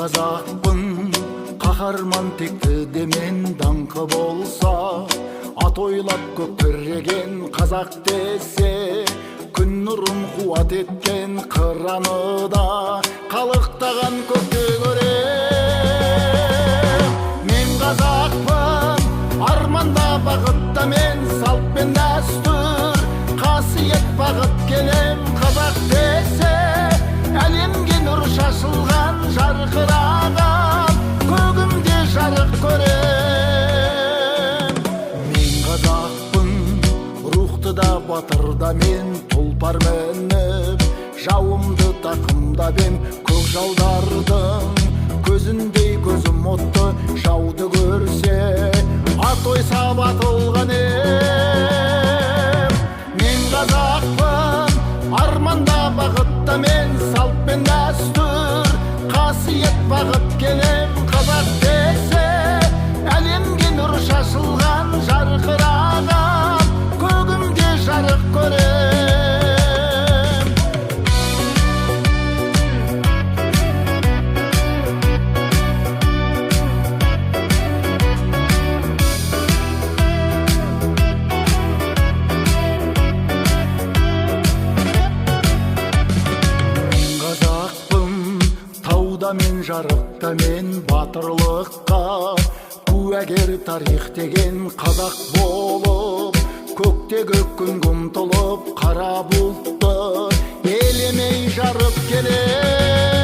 Қазақпын, қаһарман текті де мен даңқы болса, ат ойлап көк тіреген қазақ десе, күн нұрын қуат еткен қыраны да қалықтаған көкті көрем. Мен қазақпын, арманда бағытта мен салт пен дәстүр, қасиет бағыт келем. Қазақ десе, әлемге нұр шашылған, жарқыраған көгімде жарық көрем. Мен қазақпын, рухты да батыр да мен, тұлпар мініп жауымды тақымдап ем, көк жалдардың көзіндей көзім отты, жауды көрсе ат ойса батылған ем. Мен қазақпын, арманда бағытта мен салт пен дәстүр, қасиет бағыт келем. Қазақ десе, әлемге нұр шашылған, жарқыраған көгімде жарық көрем. Мен қазақпын, тауда мен жарықта мен батырлыққа куәгер тарих деген. Қазақ болып көктегі күнге ұмтылып, қара бұлтты елемей жарып келем.